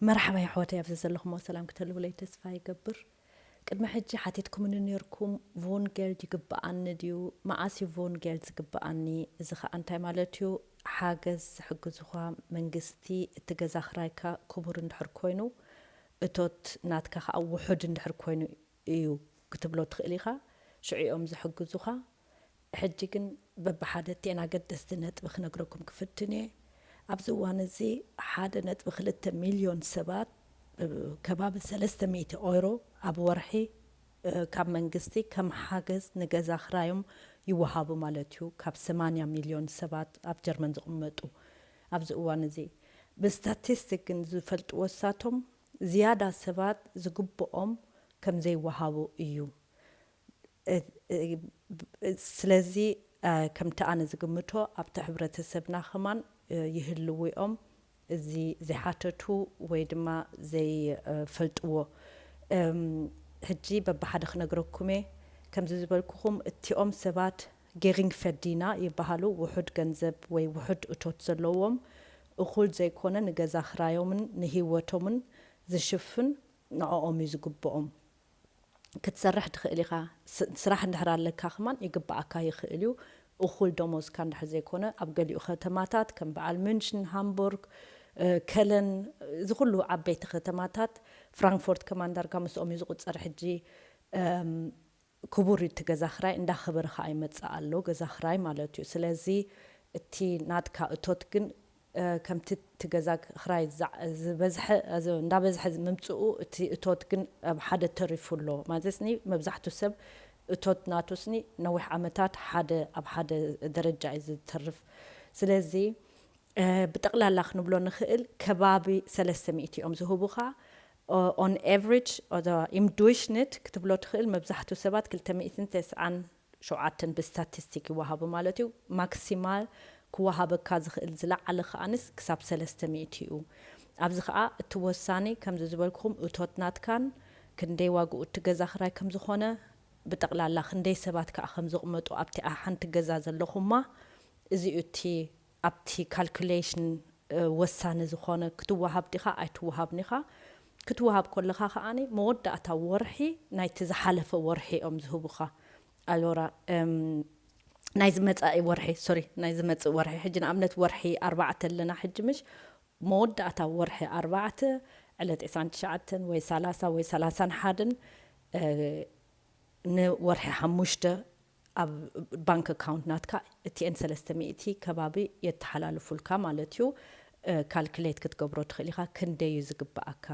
መርሓባ የሕዋተይ፣ ኣብዚ ዘለኹሞ ሰላም ክተልውለይ ተስፋ ይገብር። ቅድሚ ሕጂ ሓቲትኩምኒ ነርኩም፣ ቮን ጌልድ ይግብኣኒ ድዩ? መዓስ እዩ ቮን ጌልድ ዝግብኣኒ? እዚ ኸኣ እንታይ ማለት እዩ? ሓገዝ ዝሕግዙኻ መንግስቲ፣ እቲ ገዛ ክራይካ ክቡር እንድሕር ኮይኑ፣ እቶት ናትካ ኸኣ ውሑድ እንድሕር ኮይኑ እዩ ክትብሎ ትኽእል ኢኻ። ሽዑ እዮም ዝሕግዙኻ። ሕጂ ግን በብሓደ እቲአን ኣገደስቲ ነጥቢ ክነግረኩም ክፍትን እየ። ኣብዚ እዋን እዚ ሓደ ነጥቢ ክልተ ሚልዮን ሰባት፣ እ፣ ከባቢ ሰለስተ ሚእቲ ኦይሮ ኣብ ወርሒ፣ እ፣ ካብ መንግስቲ ከም ሓገዝ ንገዛ ክራዮም ይወሃቡ ማለት እዩ። ካብ ሰማንያ ሚልዮን ሰባት ኣብ ጀርመን ዝቕመጡ ኣብዚ እዋን እዚ። ብስታቲስቲክ ግን ዝፈልጥዎ እሳቶም ዝያዳ ሰባት ዝግብኦም ከም ዘይወሃቡ እዩ። እ፣ እ፣ ስለዚ፣ እ፣ ከምቲ ኣነ ዝግምቶ ኣብቲ ሕብረተሰብና ከማን፣ እ፣ ይህልዉ እዮም። እዚ ዘይሓተቱ ወይ ድማ ዘይፈልጥዎ። እም፣ ሕጂ በብሓደ ክነግረኩም እየ። ከምዚ ዝበልኩኹም እቲኦም ሰባት ጌሪንግ ፈዲና ይበሃሉ። ውሑድ ገንዘብ ወይ ውሑድ እቶት ዘለዎም፣ እኹል ዘይኮነ ንገዛ ክራዮምን ንህይወቶምን ዝሽፍን ንዕኦም እዩ ዝግብኦም። ክትሰርሕ ትኽእል ኢኻ። ስ-፣ ስራሕ እንድሕር ኣለካ ከማን ይግብኣካ ይኽእል እዩ። እኹል ደሞዝካ እንድሕር ዘይኮነ፣ ኣብ ገሊኡ ከተማታት ከም በዓል ሚንሽን፣ ሃምቡርግ፣ እ፣ ከለን፣ እዚ ኩሉ ዓበይቲ ከተማታት፣ ፍራንክፎርት ከማን ዳርጋ ምስኦም እዩ ዝቑጸር። ሕጂ፣ እም፣ ክቡር እዩ እቲ ገዛ ክራይ፣ እንዳኸበረ ኸኣ ይመጽእ ኣሎ፣ ገዛ ክራይ ማለት እዩ። ስለዚ እቲ ናትካ እቶት ግን፣ እ፣ ከምቲ እቲ ገዛ ክራይ ዝዓ-፣ ዝበዝሐ፣ እዚ እንዳበዝሐ ምምጽኡ፣ እቲ እቶት ግን ኣብ ሓደ ተሪፉ ኣሎ። ማለትኒ መብዛሕቱ ሰብ እቶት ናቱ ስኒ ነዊሕ ዓመታት ሓደ፣ ኣብ ሓደ ደረጃ እዩ ዝተርፍ። ስለዚ፣ እ፣ ብጠቕላላ ክንብሎ ንኽእል ከባቢ ሰለስተ ሚእቲ እዮም ዝህቡኻ። ኦ-፣ on average፣ ኦዶ፣ im Durchschnitt ክትብሎ ትኽእል፣ መብዛሕቱ ሰባት ክልተ ሚእትን ተስዓን ሸውዓተን ብስታቲስቲክ ይወሃቡ ማለት እዩ። ማክሲማል ክወሃበካ ዝኽእል ዝለዓለ ከኣንስ ክሳብ ሰለስተ ሚእቲ እዩ። ኣብዚ ከኣ እቲ ወሳኒ፣ ከምዚ ዝበልኩኹም፣ እቶት ናትካን ክንደይ ዋግኡ እቲ ገዛ ክራይ ከም ዝኾነ፣ ብጠቕላላ ክንደይ ሰባት ከኣ ከም ዝቕመጡ ኣብቲ ሓንቲ ገዛ ዘለኹማ፣ እዚ እዩ እቲ ኣብቲ ካልኩሌሽን፣ እ፣ ወሳኒ ዝኾነ። ክትወሃብ ዲኻ ኣይትወሃብን ኢኻ። ክትወሃብ ከለኻ ከኣኒ መወዳእታ ወርሒ ናይቲ ዝሓለፈ ወርሒ እዮም ዝህቡኻ። ኣሎራ፣ እም፣ ናይ ዝመጻኢ ወርሒ፣ ሶሪ፣ ናይ ዝመጽእ ወርሒ። ሕጂ ንኣብነት ወርሒ ኣርባዕተ ኣለና ሕጂ ምሽ? መወዳእታ ወርሒ ኣርባዕተ፣ ዕለት ዕስራን ትሽዓተን ወይ ሰላሳ ወይ ሰላሳን ሓደን፣ እ፣ ንወርሒ ሓሙሽተ ኣብ ባንክ ኣካውንት ናትካ እቲኤን ሰለስተ ሚእቲ ከባቢ የተሓላልፉልካ ማለት እዩ። እ፣ ካልኩሌት ክትገብሮ ትኽእል ኢኻ ክንደይ እዩ ዝግብኣካ።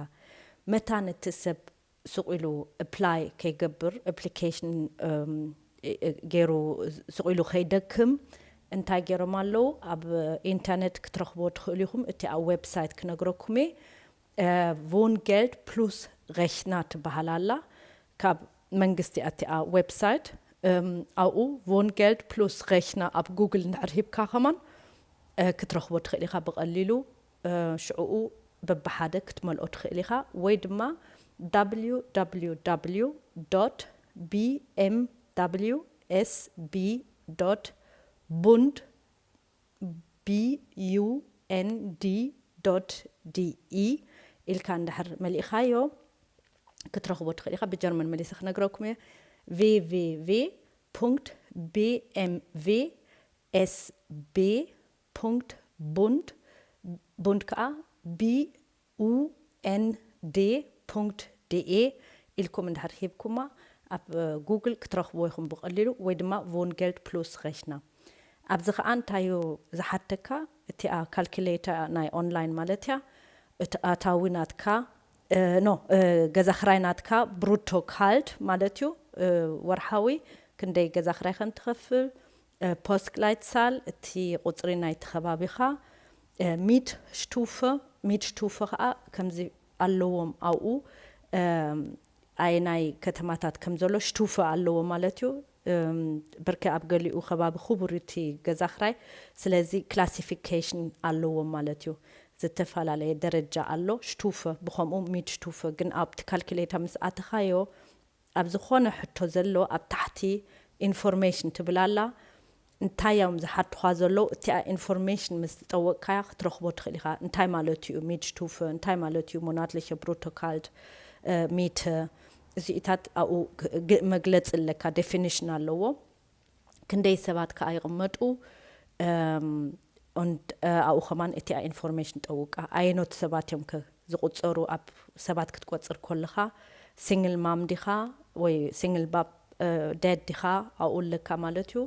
መታን እቲ ሰብ ሱቕ ኢሉ ኣፕላይ ከይገብር፣ ኣፕሊኬሽን፣ እም፣ እ፣ እ፣ ገይሩ ሱቕ ኢሉ ከይደክም እንታይ ገይሮም ኣለዉ? ኣብ ኢንተርኔት ክትረኽብዎ ትኽእሉ ኢኹም። እቲ ኣብ ዌብሳይት ክነግረኩም እየ። እ፣ ቮንጌልድ ፕሉስ ሬሽና ትበሃል ኣላ። ካብ መንግስቲ እያ እቲኣ ዌብሳይት። እም፣ ኣብኡ ቮንጌልድ ፕሉስ ሬሽና ኣብ ጉግል እንድሕር ሂብካ ከማን፣ እ፣ ክትረኽቦ ትኽእል ኢኻ ብቐሊሉ። እ፣ ሽዕኡ በብሓደ ክትመልኦ ትኽእል ኢኻ። ወይ ድማ www dot bmwsb dot bund bund dot de ኢልካ እንድሕር መሊእኻዮ ክትረኽቦ ትኽእል ኢኻ። ብጀርመን መሊሰ ክነግረኩም እየ። www bmwsb bund፣ ቡንድ ከኣ bund de ኢልኩም እንድሕር ሂብኩማ ኣብ ጉግል ክትረኽብዎ ኢኹም ብቐሊሉ፣ ወይ ድማ ቮንጌልድ ፕሉስ ሬሽና። ኣብዚ ከኣ እንታይ እዩ ዝሓተካ? እቲኣ ካልኩሌታ ናይ ኦንላይን ማለት እያ። እቲ ኣታዊ ናትካ፣ እ፣ ኖ፣ እ፣ ገዛ ክራይ ናትካ ብሩቶ ካልድ ማለት እዩ። እ፣ ወርሓዊ ክንደይ ገዛ ክራይ ከም ትኸፍል፣ እ፣ ፖስት ላይት ሳል፣ እቲ ቁጽሪ ናይቲ ከባቢኻ፣ እ፣ ሚት ሽቱፈ፣ ሚት ሽቱፈ ከኣ ከምዚ ኣለዎም ኣብኡ፣ እ፣ ኣየናይ ከተማታት ከም ዘሎ ሽቱፈ ኣለዎ ማለት እዩ። እም፣ ብርኪ ኣብ ገሊኡ ከባቢ ክቡር እቲ ገዛ ክራይ፣ ስለዚ ክላሲፊኬሽን ኣለዎም ማለት እዩ። ዝተፈላለየ ደረጃ ኣሎ። ሽቱፈ ብኸምኡ ሚድ ሽቱፈ፣ ግን ኣብቲ ካልኩሌታ ምስ ኣተኻዮ ኣብ ዝኾነ ሕቶ ዘሎ ኣብ ታሕቲ ኢንፎርሜሽን ትብል ኣላ። እንታይ እዮም ዝሓቱኻ ዘለዉ? እቲኣ ኢንፎርሜሽን ምስ ጠወቅካያ ክትረኽቦ ትኽእል ኢኻ። እንታይ ማለት እዩ ሚድሽቱፈ? እንታይ ማለት እዩ ሞናትሊኸ ብሩቶካልት ሚተ? እዚኢታት ኣብኡ መግለፂ ኣለካ፣ ዴፊኒሽን ኣለዎ። ክንደይ ሰባት ከኣ ይቕመጡ? ኣብኡ ከማን እቲኣ ኢንፎርሜሽን ጠውቃ። ኣየኖት ሰባት እዮም ከ ዝቑጸሩ? ኣብ ሰባት ክትቆጽር ከለኻ ሲንግል ማም ዲኻ ወይ ሲንግል ባብ ደድ ዲኻ ኣብኡ ኣለካ ማለት እዩ።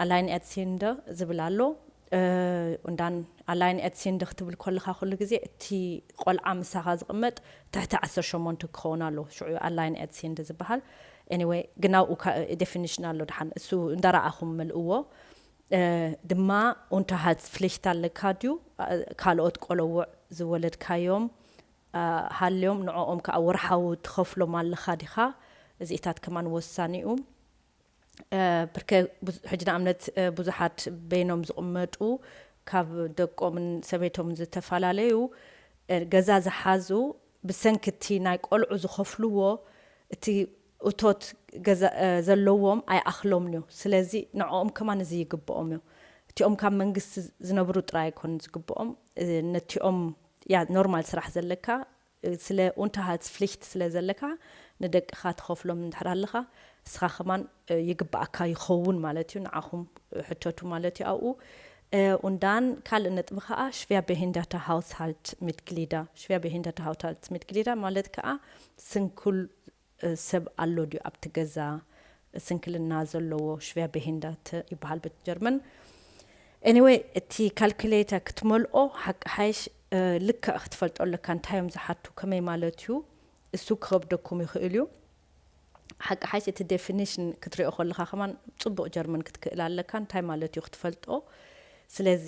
ኣላይን ኤትሲንደ ዝብል ኣሎ። እንዳን ኣላይን ኤትሲንደ ክትብል ከለኻ ኩሉ ግዜ እቲ ቆልዓ ምሳኻ ዝቕመጥ ትሕቲ ዓሰርተ ሸሞንተ ክኸውን ኣለዎ። ሽዑ ኣላይን ኤትሲንደ ዝበሃል። ኤኒወይ ግን ኣብኡ ዴፊኒሽን ኣሎ። ድሓን እሱ እንዳረኣኹም መልእዎ። ድማ ኡንተሃልትስፍሊክት ኣለካ ድዩ? ካልኦት ቆለውዕ ዝወለድካዮም ሃልዮም ንዕኦም ከዓ ወርሓዊ ትኸፍሎም ኣለኻ ዲኻ? እዚኢታት ከማን ወሳኒ እዩ። ብርከ ሕጂ ንኣብነት ብዙሓት በይኖም ዝቕመጡ ካብ ደቆምን ሰበይቶምን ዝተፈላለዩ ገዛ ዝሓዙ ብሰንኪ እቲ ናይ ቆልዑ ዝኸፍልዎ እቲ እቶት ዘለዎም ኣይኣኽሎምን እዩ። ስለዚ ንዕኦም ከማን እዚ ይግብኦም እዩ። እቲኦም ካብ መንግስቲ ዝነብሩ ጥራይ ኣይኮኑን ዝግብኦም፣ ነቲኦም ያ ኖርማል ስራሕ ዘለካ ስለ ኡንተሃልትስፍሊክት ስለ ዘለካ ንደቅኻ ትኸፍሎም እንድሕር ኣለኻ እስኻ ከማን ይግብኣካ ይኸውን ማለት እዩ። ንዓኹም ሕተቱ ማለት እዩ ኣብኡ። Und dann ካልእ ነጥቢ ከዓ ሽቪያ ቤሂንዳታ ሃውስሃልት ሚትግሊዳ። ሽቪያ ቤሂንዳታ ሃውስሃልት ሚትግሊዳ ማለት ከዓ ስንኩል ሰብ ኣሎ ድዩ ኣብቲ ገዛ? ስንክልና ዘለዎ ሽቪያ ቤሂንዳት ይበሃል ብጀርመን። ኤኒወይ እቲ ካልኩሌተር ክትመልኦ ሓቂ ሓይሽ ልክዕ ክትፈልጦ ኣለካ። እንታይ እዮም ዝሓቱ? ከመይ ማለት እዩ? እሱ ክኸብደኩም ይኽእል እዩ። ሓቂ ሓይሽ እቲ ዴፊኒሽን ክትሪኦ ከለኻ ከማን ጽቡቕ ጀርመን ክትክእል ኣለካ። እንታይ ማለት እዩ ክትፈልጦ። ስለዚ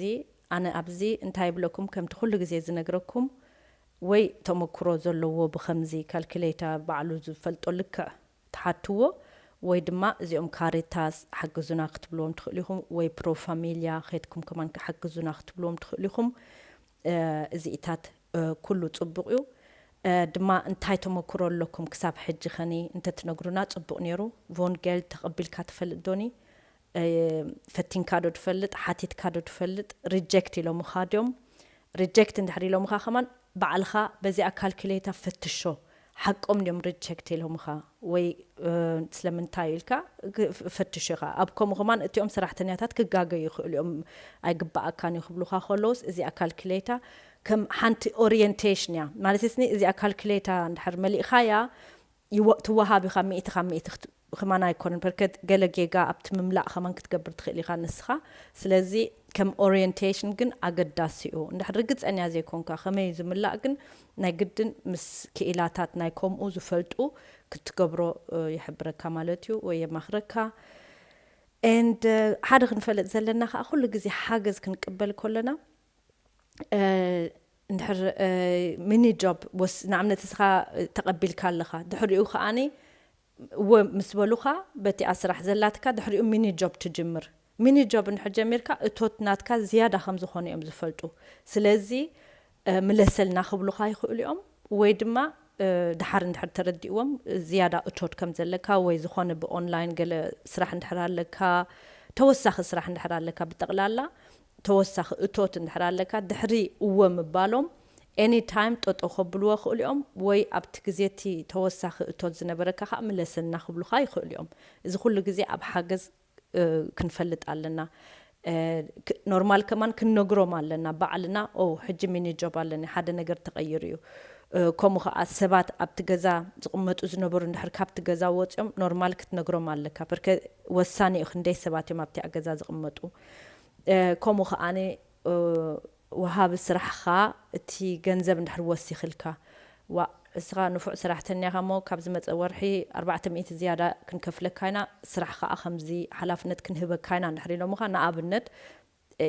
ኣነ ኣብዚ እንታይ ይብለኩም፣ ከምቲ ኩሉ ግዜ ዝነግረኩም ወይ ተመክሮ ዘለዎ ብኸምዚ ካልኩሌታ ባዕሉ ዝፈልጦ ልክዕ ትሓትዎ፣ ወይ ድማ እዚኦም ካሪታስ ሓግዙና ክትብልዎም ትኽእሉ ኢኹም፣ ወይ ፕሮ ፋሚልያ ኸይድኩም ከማን ሓግዙና ክትብልዎም ትኽእሉ ኢኹም። እዚኢታት ኩሉ ጽቡቕ እዩ። ድማ እንታይ ተመክሮ ኣለኩም ክሳብ ሕጂ ኸኒ እንተትነግሩና ጽቡቕ ነይሩ። ቮን ጌልድ ተቐቢልካ ትፈልጥ ዶኒ? ፈቲንካ ዶ ትፈልጥ? ሓቲትካ ዶ ትፈልጥ? ሪጀክት ኢሎምኻ ድዮም? ሪጀክት እንድሕር ኢሎምኻ ከማን ባዕልኻ በዚኣ ካልኩሌታ ፈትሾ። ሓቆም ድዮም ሪጀክት ኢሎምኻ ወይ ስለምንታይ ኢልካ ፈትሾ ኢኻ። ኣብ ከምኡ ከማን እቲኦም ሰራሕተኛታት ክጋገዩ ይኽእሉ እዮም። ኣይግባኣካን እዩ ክብሉኻ ከለውስ እዚኣ ካልኩሌታ ከም ሓንቲ ኦሪየንቴሽን እያ ማለት ስኒ። እዚኣ ካልኩሌታ እንድሕር መሊእኻያ ትወሃብ ኢኻ ሚእቲ ካብ ሚእቲ ከማን ኣይኮነን። በርከት ገለ ጌጋ ኣብቲ ምምላእ ከማን ክትገብር ትኽእል ኢኻ ንስኻ። ስለዚ ከም ኦሪየንቴሽን ግን ኣገዳሲ እዩ። እንድሕር ርግጸኛ ዘይኮንካ ከመይ ዝምላእ ግን ናይ ግድን ምስ ክኢላታት ናይ ከምኡ ዝፈልጡ ክትገብሮ ይሕብረካ ማለት እዩ ወይ የማኽረካ። And ሓደ ክንፈልጥ ዘለና ከዓ ኩሉ ግዜ ሓገዝ ክንቅበል ከለና እንድሕር ሚኒ ጆብ ወስ ንኣብነት እስኻ ተቐቢልካ ኣለኻ ድሕሪኡ ከዓኒ እወ ምስ በሉኻ በቲኣ ስራሕ ዘላትካ ድሕሪኡ ሚኒ ጆብ ትጅምር። ሚኒ ጆብ እንድሕር ጀሚርካ እቶት ናትካ ዝያዳ ከም ዝኾነ እዮም ዝፈልጡ። ስለዚ ምለሰልና ክብሉኻ ይኽእሉ እዮም ወይ ድማ ድሓር እንድሕር ተረዲእዎም ዝያዳ እቶት ከም ዘለካ ወይ ዝኾነ ብኦንላይን ገለ ስራሕ እንድሕር ኣለካ ተወሳኺ ስራሕ እንድሕር ኣለካ ብጠቕላላ ተወሳኺ እቶት እንድሕር ኣለካ ድሕሪ እወ ምባሎም ኤኒ ታይም ጠጠው ከብልዎ ይኽእሉ እዮም ወይ ኣብቲ ግዜ እቲ ተወሳኺ እቶት ዝነበረካ ከዓ ምለሰልና ክብሉኻ ይኽእሉ እዮም። እዚ ኩሉ ግዜ ኣብ ሓገዝ ክንፈልጥ ኣለና። ኖርማል ከማን ክንነግሮም ኣለና ባዕልና ኦ ሕጂ ሚኒ ጆብ ኣለኒ ሓደ ነገር ተቐይሩ እዩ። ከምኡ ከዓ ሰባት ኣብቲ ገዛ ዝቕመጡ ዝነበሩ እንድሕር ካብቲ ገዛ ወፂኦም ኖርማል ክትነግሮም ኣለካ። በርከ ወሳኒ እዩ ክንደይ ሰባት እዮም ኣብቲ ገዛ ዝቕመጡ። ከምኡ ከዓኒ ወሃቢ ስራሕኻ እቲ ገንዘብ እንድሕር ወሲኽልካ ዋ እስኻ ንፉዕ ሰራሕተኛ ኢኻ እሞ ካብ ዝመፀ ወርሒ ኣርባዕተ ሚእቲ ዝያዳ ክንከፍለካ ኢና፣ ስራሕ ከዓ ከምዚ ሓላፍነት ክንህበካ ኢና እንድሕር ኢሎምኻ ንኣብነት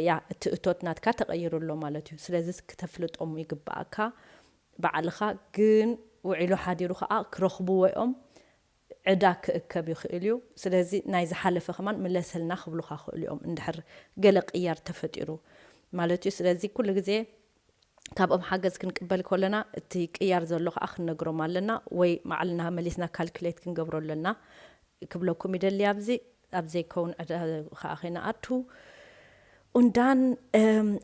ያ እቲ እቶት ናትካ ተቐይሩ ኣሎ ማለት እዩ። ስለዚ ክተፍልጦም ይግባኣካ ባዕልኻ። ግን ውዒሉ ሓዲሩ ከዓ ክረኽብዎ እዮም ዕዳ ክእከብ ይኽእል እዩ። ስለዚ ናይ ዝሓለፈ ከማን ምለሰልና ክብሉኻ ክእሉ እዮም እንድሕር ገለ ቅያር ተፈጢሩ ማለት እዩ። ስለዚ ኩሉ ግዜ ካብኦም ሓገዝ ክንቅበል ከለና እቲ ቅያር ዘሎ ከዓ ክንነግሮም ኣለና ወይ ባዕልና መሊስና ካልኩሌት ክንገብሮ ኣለና ክብለኩም ይደሊ። ኣብዚ ኣብ ዘይከውን ዕዳ ከዓ ከይንኣቱ። ኡንዳን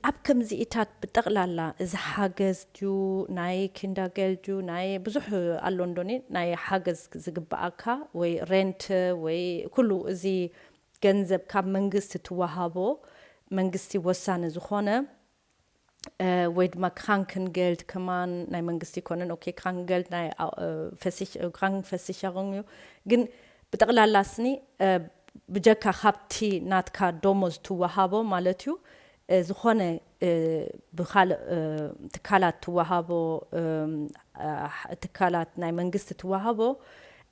ኣብ ከምዚኢታት ብጠቕላላ እዚ ሓገዝ ድዩ ናይ ኪንዳገል ድዩ ናይ ብዙሕ ኣሎ እንዶኒ ናይ ሓገዝ ዝግብኣካ ወይ ሬንት ወይ ኩሉ እዚ ገንዘብ ካብ መንግስቲ ትወሃቦ መንግስቲ ወሳኒ ዝኾነ ወይ ድማ ክራንክንገልድ ከማን ናይ መንግስቲ ይኮነን ኦኬ ክራንክንገልድ ናይ ክራንክፈሲሸሩን እዩ ግን ብጠቕላላ ስኒ ብጀካ ካብቲ ናትካ ደሞዝ ትወሃቦ ማለት እዩ ዝኾነ ብካልእ ትካላት ትወሃቦ ትካላት ናይ መንግስቲ ትወሃቦ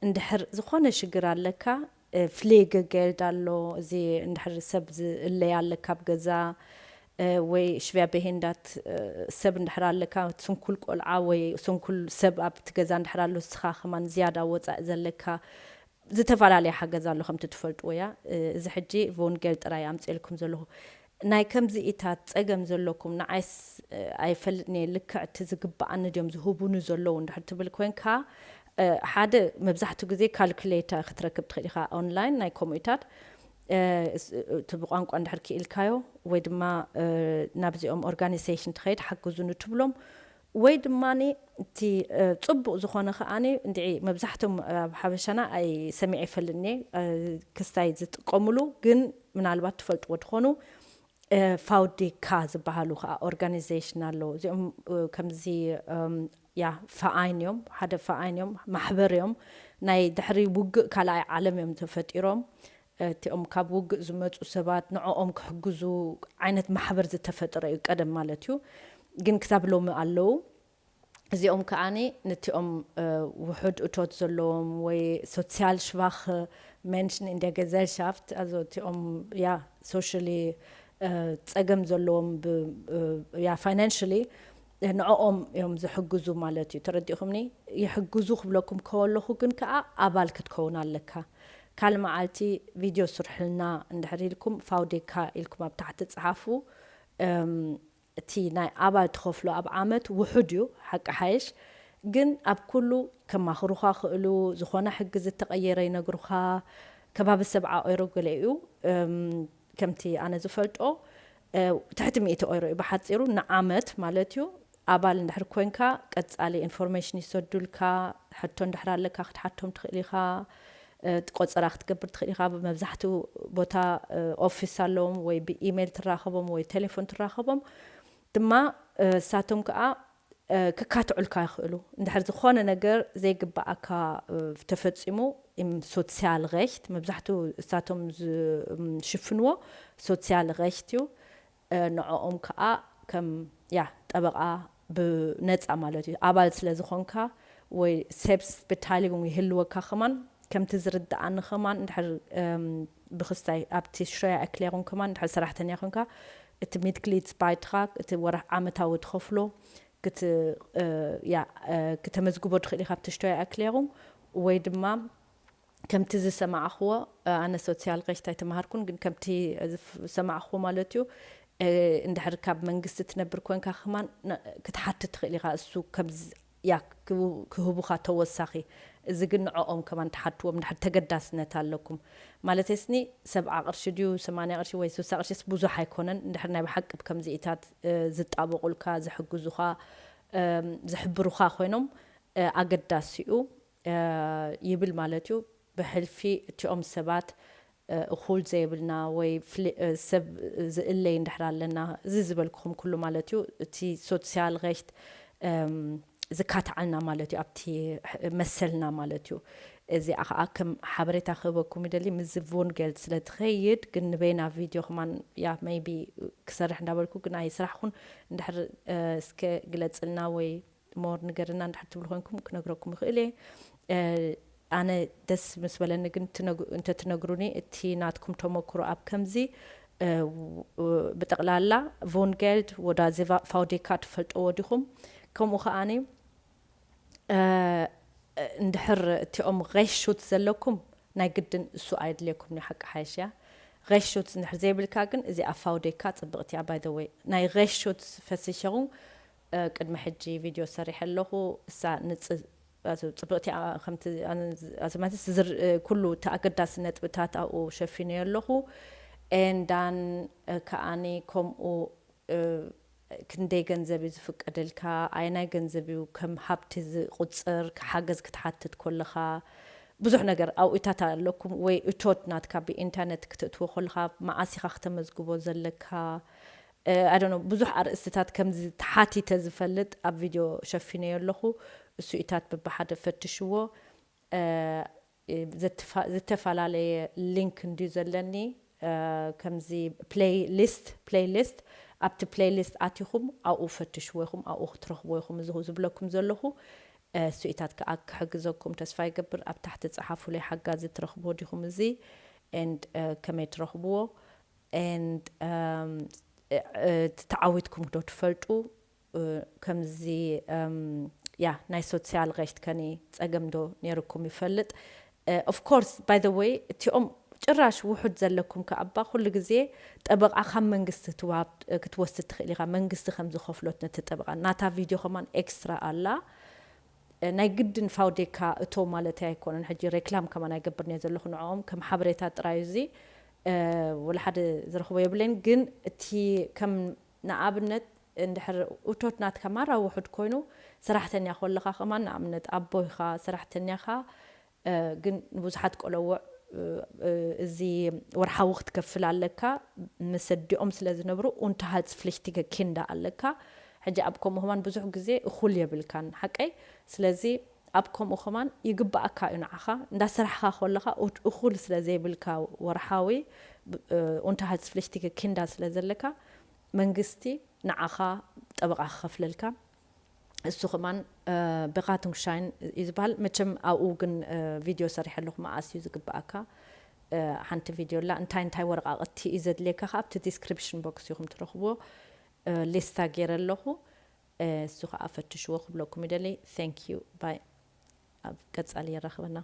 እንድሕር ዝኾነ ሽግር ኣለካ ፍሌገ ጌልድ ኣሎ እዚ እንድሕር ሰብ ዝእለይ ኣለካ ኣብ ገዛ ወይ ሽብያ በሄንዳት ሰብ እንድሕር ኣለካ ስንኩል ቆልዓ ወይ ስንኩል ሰብ ኣብቲ ገዛ እንድሕር ኣሎ ስኻ ከማን ዝያዳ ወፃእ ዘለካ ዝተፈላለየ ሓገዝ ኣሎ ከምቲ ትፈልጥዎ እያ እዚ ሕጂ ቮንጌል ጥራይ ኣምፅኤልኩም ዘለኹ ናይ ከምዚ ኢታት ፀገም ዘለኩም ንዓይስ ኣይፈልጥን እየ ልክዕ እቲ ዝግበኣኒ ድዮም ዝህቡኒ ዘለዉ እንድሕር ትብል ኮንካ ሓደ መብዛሕትኡ ግዜ ካልኩሌተር ክትረክብ ትኽእል ኢኻ ኦንላይን ናይ ከምኡታት እቲ ብቋንቋ እንድሕር ክኢልካዮ ወይ ድማ ናብዚኦም ኦርጋኒዜሽን ትኸይድ ሓግዙኒ ትብሎም ወይ ድማ እቲ ፅቡቅ ዝኾነ ከዓኒ እንድዒ መብዛሕቶም ኣብ ሓበሻና ኣይ ሰሚዐ ይፈልጥኒ ክስታይ ዝጥቀሙሉ ግን ምናልባት ትፈልጥዎ ትኾኑ ፋውዲካ ዝበሃሉ ከዓ ኦርጋኒዜሽን ኣለዉ እዚኦም ከምዚ ያ ፈኣይን እዮም ሓደ ፈኣይን እዮም ማሕበር እዮም ናይ ድሕሪ ውግእ ካልኣይ ዓለም እዮም ተፈጢሮም እቲኦም ካብ ውግእ ዝመፁ ሰባት ንዕኦም ክሕግዙ ዓይነት ማሕበር ዝተፈጠረ እዩ ቀደም ማለት እዩ ግን ክሳብ ሎሚ ኣለዉ እዚኦም ከዓኒ ነቲኦም ውሑድ እቶት ዘለዎም ወይ ሶሲያል ሽባኽ መንሽን እንደ ገዘልሻፍት ኣዞ እቲኦም ያ ሶሽሊ ፀገም ዘለዎም ያ ፋይናንሽሊ ንዕኦም እዮም ዝሕግዙ ማለት እዩ ተረዲእኹምኒ ይሕግዙ ክብለኩም ከወለኹ ግን ከዓ ኣባል ክትከውን ኣለካ ካልእ መዓልቲ ቪድዮ ስርሕልና እንድሕር ኢልኩም ፋውዴካ ኢልኩም ኣብ ታሕቲ ፀሓፉ እቲ ናይ ኣባል ትኸፍሎ ኣብ ዓመት ውሑድ እዩ ሓቂ ሓይሽ ግን ኣብ ኩሉ ከማኽሩኻ ክእሉ ዝኾነ ሕጊ ዝተቐየረ ይነግሩኻ ከባቢ ሰብዓ ኦይሮ ገለ እዩ ከምቲ ኣነ ዝፈልጦ ትሕቲ ሚእቲ ኦይሮ እዩ ብሓፂሩ ንዓመት ማለት እዩ ኣባል እንድሕር ኮንካ ቀፃሊ ኢንፎርሜሽን ይሰዱልካ ሕቶ እንድሕር ኣለካ ክትሓቶም ትኽእል ኢኻ ቆፀራ ክትገብር ትኽእል ኢኻ መብዛሕትኡ ቦታ ኦፊስ ኣለዎም ወይ ብኢሜይል ትራኸቦም ወይ ቴሌፎን ትራኸቦም ድማ እሳቶም ከዓ ክካትዑልካ ይኽእሉ እንድሕር ዝኾነ ነገር ዘይግባኣካ ተፈፂሙ ሶሲያል ሬሽት መብዛሕትኡ እሳቶም ዝሽፍንዎ ሶሲያል ሬሽት እዩ ንዕኦም ከዓ ከም ያ ጠበቃ ብነፃ ማለት እዩ ኣባል ስለ ዝኾንካ ወይ ሴብስ ብታሊጉን ይህልወካ ከማን ከምቲ ዝርድኣኒ ከማን እንድሕር ብክስታይ ኣብቲ ሽሮያ ኣክሌሩን ከማን እንድሕር ሰራሕተኛ ኮንካ እቲ ሚድግሊት ባይትራክ እቲ ወርሕ ዓመታዊ ትኸፍሎ ክተመዝግቦ ትኽእል ኢካ ኣብቲ ሽቶያ ኣክሌሩን ወይ ድማ ከምቲ ዝሰማዕኽዎ ኣነ ሶሲያል ሬሽት ኣይተምሃርኩን ግን ከምቲ ዝሰማዕኽዎ ማለት እዩ እንድሕር ካብ መንግስቲ ትነብር ኮንካ ከማን ክትሓትት ትኽእል ኢኻ እሱ ከምዚ ያ ክህቡኻ ተወሳኺ እዚ ግን ንዕኦም ከማን ትሓትዎም እንድሕር ተገዳስነት ኣለኩም ማለት ስኒ ሰብዓ ቅርሺ ድዩ ሰማንያ ቅርሺ ወይ ስሳ ቅርሺስ ብዙሕ ኣይኮነን እንድሕር ናይ ብሓቂ ከምዚኢታት ዝጣበቁልካ ዝሕግዙኻ ዝሕብሩኻ ኮይኖም ኣገዳሲ እዩ ይብል ማለት እዩ ብሕልፊ እቲኦም ሰባት እኹል ዘይብልና ወይ ሰብ ዝእለይ እንድሕር ኣለና እዚ ዝበልክኹም ኩሉ ማለት እዩ እቲ ሶሲያል ሬሽት ዝካትዓልና ማለት እዩ ኣብቲ መሰልና ማለት እዩ እዚኣ ከዓ ከም ሓበሬታ ክህበኩም ይደሊ ምስ ቮንጌልድ ስለ ትኸይድ ግን ንበይና ቪድዮ ከማን ያ ሜይቢ ክሰርሕ እንዳበልኩ ግን ኣይስራሕኩን እንድሕር እስከ ግለፅልና ወይ ሞር ንገርና እንድሕር ትብሉ ኮንኩም ክነግረኩም ይኽእል እየ ኣነ ደስ ምስ በለኒ ግን እንተትነግሩኒ እቲ ናትኩም ተመክሮ ኣብ ከምዚ ብጠቕላላ ቮንጌልድ ወዳ ዜቫ ፋውዴካ ትፈልጠዎ ዲኹም ከምኡ ከዓኒ እንድሕር እቲኦም ሬሹት ዘለኩም ናይ ግድን እሱ ኣየድልየኩም ዩ ሓቂ ሓይሽ እያ ሬሹት እንድሕር ዘይብልካ ግን እዚ ኣፋውዴካ ፅብቕቲ እያ ባይ ወይ ናይ ሬሹት ፈሲሸኹም ቅድሚ ሕጂ ቪድዮ ሰሪሐ ኣለኹ እሳ ንፅ ኣዚ ጽብቕቲ፣ ኣ-፣ ከምቲ ኣነ ዝ-፣ ኣዚ ማለት ዝር-፣ እ፣ ኩሉ እቲ ኣገዳሲ ነጥብታት ኣብኡ ሸፊነዮ ኣለኹ። ኤንዳን፣ እ፣ ከኣኒ ከምኡ፣ እ፣ ክንደይ ገንዘብ እዩ ዝፍቀደልካ፣ ኣየናይ ገንዘብ እዩ ከም ሃብቲ ዝቑጽር፣ ሓገዝ ክትሓትት ከለኻ፣ ብዙሕ ነገር ኣብኡታት ኣለኩም። ወይ እቶት ናትካ ብኢንተርነት ክትእትዎ ከለኻ፣ መዓስ ኢኻ ክተመዝግቦ ዘለካ፣ እ፣ I don't know፣ ብዙሕ ኣርእስትታት ከምዚ ተሓቲተ ዝፈልጥ ኣብ ቪድዮ ሸፊነዮ ኣለኹ። እሱኢታት በብሓደ ፈትሽዎ። እ፣ ዘተፋ-፣ ዝተፈላለየ ሊንክ እንድዩ ዘለኒ። እ፣ ከምዚ ፕሌይ ሊስት፣ ፕሌይ ሊስት፣ ኣብቲ ፕሌይ ሊስት ኣቲኹም ኣብኡ ፈትሽዎ ኢኹም፣ ኣብኡ ክትረኽብዎ ኢኹም። እዚ ዝብለኩም ዘለኹ፣ እ፣ እሱኢታት ከኣ ክሕግዘኩም ተስፋ ይገብር። ኣብ ታሕቲ ጸሓፉለይ፣ ሓጋዚ ትረኽብዎ ዲኹም እዚ? ኤንድ፣ እ፣ ከመይ ትረኽብዎ? ኤንድ፣ እም፣ እ፣ እ፣ ተዓዊትኩም ዶ ትፈልጡ? እ፣ ከምዚ፣ እም፣ ያ፣ ናይ ሶሲያል ሬሽት ከኒ ጸገም ዶ ነይርኩም ይፈልጥ? እ፣ ኦፍ ኮርስ፣ ባይ ዘ ዌይ፣ እቲኦም ጭራሽ ውሑድ ዘለኩም ከኣባ፣ ኩሉ ግዜ ጠበቓ ካብ መንግስቲ ክትወሃብ-፣ ክትወስድ ትኽእል ኢኻ። መንግስቲ ከም ዝኸፍሎት ነቲ ጠበቓ፣ ናታ ቪድዮ ከማን ኤክስትራ ኣላ። እ፣ ናይ ግድን ፋውዴካ እቶ ማለተይ ኣይኮነን። ሕጂ ሬክላም ከማን ኣይገብርን እየ ዘለኹ ንዕኦም፣ ከም ሓበሬታ ጥራይ እዚ። እ፣ ወላ ሓደ ዝረኽቦ የብለይን፣ ግን እቲ ከም ንኣብነት እንድሕር እቶት ናትካ ማራ ውሑድ ኮይኑ፣ ሰራሕተኛ ከለኻ ከማን፣ ንኣብነት ኣቦ ኢኻ፣ ሰራሕተኛኻ፣ እ፣ ግን ንብዙሓት ቆለውዕ፣ እ፣ እ፣ እዚ ወርሓዊ ክትከፍል ኣለካ። ምስ ኣዲኦም ስለ ዝነብሩ፣ ኡንተሃልትስፕሊክቲገ ኪንዳ ኣለካ። ሕጂ ኣብ ከምኡ ከማን ብዙሕ ግዜ እኹል የብልካን፣ ሓቀይ? ስለዚ ኣብ ከምኡ ከማን ይግባኣካ እዩ ንዓኻ። እንዳሰራሕኻ ከለኻ፣ ኡት-፣ እኹል ስለ ዘይብልካ ወርሓዊ፣ ብ-፣ እ፣ ኡንተሃልትስፕሊክቲገ ኪንዳ ስለ ዘለካ፣ መንግስቲ ንዓኻ ጠበቓ ክኸፍለልካ። እሱ ከማን፣ እ፣ ቤኻቱንግሻይን እዩ ዝበሃል። መቸም ኣብኡ ግን፣ እ፣ ቪድዮ ሰሪሐ ኣለኹ፣ መኣስ እዩ ዝግባኣካ። እ፣ ሓንቲ ቪድዮ ኣላ፣ እንታይ እንታይ ወረቓቕቲ እዩ ዘድልየካ፣ ከኣ ኣብቲ ዲስክሪፕሽን ቦክስ ኢኹም ትረኽብዎ። እ፣ ሊስታ ገይረ ኣለኹ። እ፣ እሱ ከኣ ፈትሽዎ ክብለኩም ይደሊ። Thank you። ባይ። ኣብ ቀጻሊ የራኽበና።